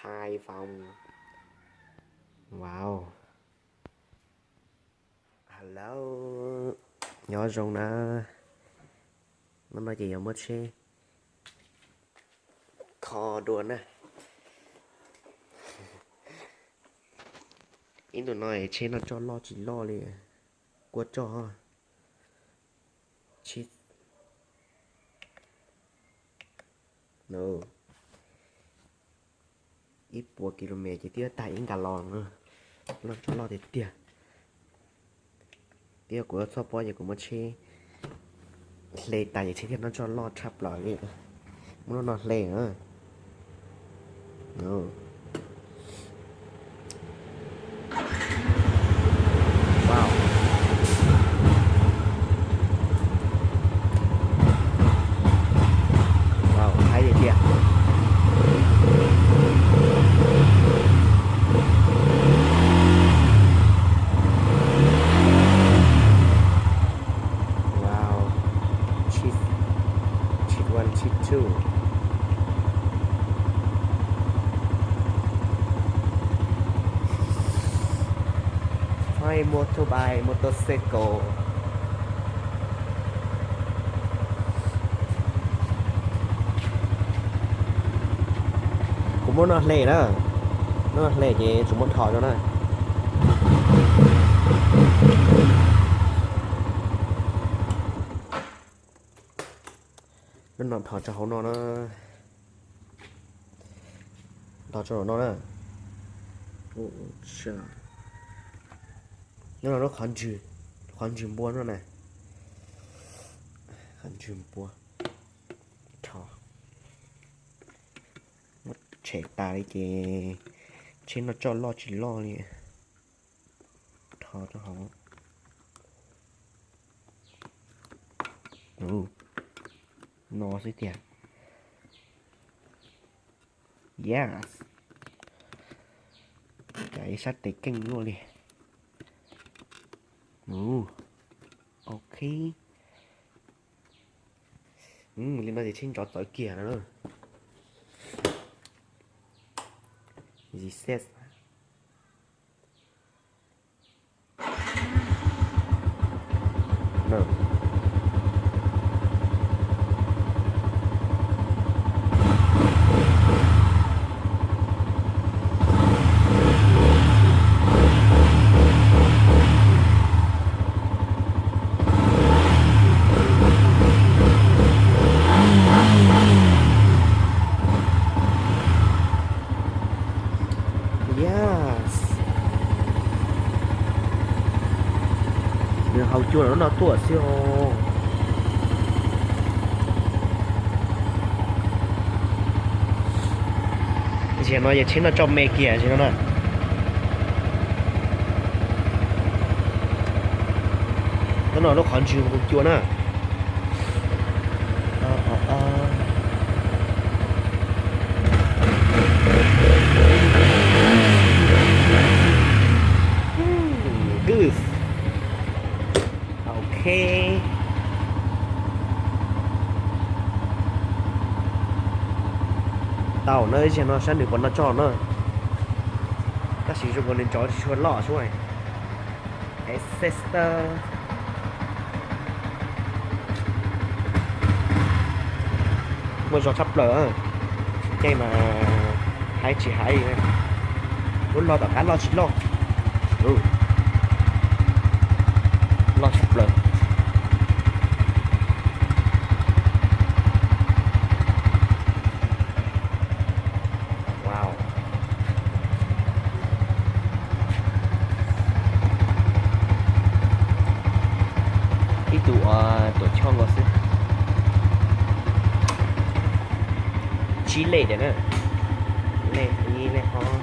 iPhone. Wow. Hello. Nyob zoo na. Hnub no ces yuav muab tsheb kho dua na. Ib ntus no tsheb noj tsoj loj tsis loj li. Kua tsoj. Ib puas kilomev ces twb tag ib nkas los na. Noj tsoj loj tiag tiag. Twb yog kuv txoj pob ces kuv muab tsheb hle tas ces tsheb thiaj noj tsoj loj tshaj plaws li. Muab lub no hle na. Wow. Wow, haib tiag tiag. Wow. Cheat, cheat one, cheat two. Fine motorbike, motorcycle. Kuv muab no hle na. Muab no hle ces tsum muab dhos rau na. Lub no dhos rau hauv no na. Dhos rau hauv no na. Lub no lub qhov ntswg, qhov ntswg npua no na. Qhov ntswg npua. Dhos. Muab tshem tas li ces tsheb noj tsoj loj tsis loj li. Dhos rau hauv. No xwb tiag. Yes. Kav ib sab tes keej luaj li. Ok. Li no ces tsheb nrov txawv kiag no. Zis ses. Yes. Nws haus cua lawm lub no tuaj xwb os. Tam sim no yog tsheb noj tsoj me kiag tam sim no na. Hnub no lub qhov ntswg hu cua na. Good. Ok. Tau na, ib zaug no saib nws puas noj tsoj na. Tab sis zoo nkaus nws nrov tsis tshua loj xwb. Exhauster. Muaj zog tshaj plaws. Caij mas haib tsis haib. Lub log tom qab loj tsis loj. Loj tshaj plaws. Wow. Ib tug tuam choj nkaus xwb. Tsib lej tiag na. Lej ib, lej ob,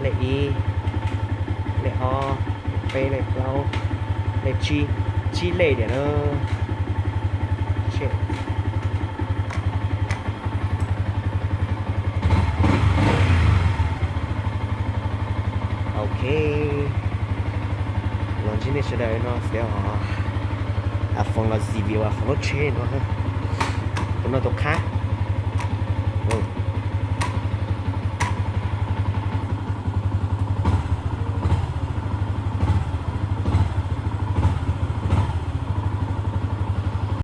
lej ib, lej ob, lej peb, lej plaub, lej tsib, tsib lej tiag na. Ok. Los ntsib nej sawv daws no xwb os. Foom los review foom lub tsheb no. Tus no tus qhab.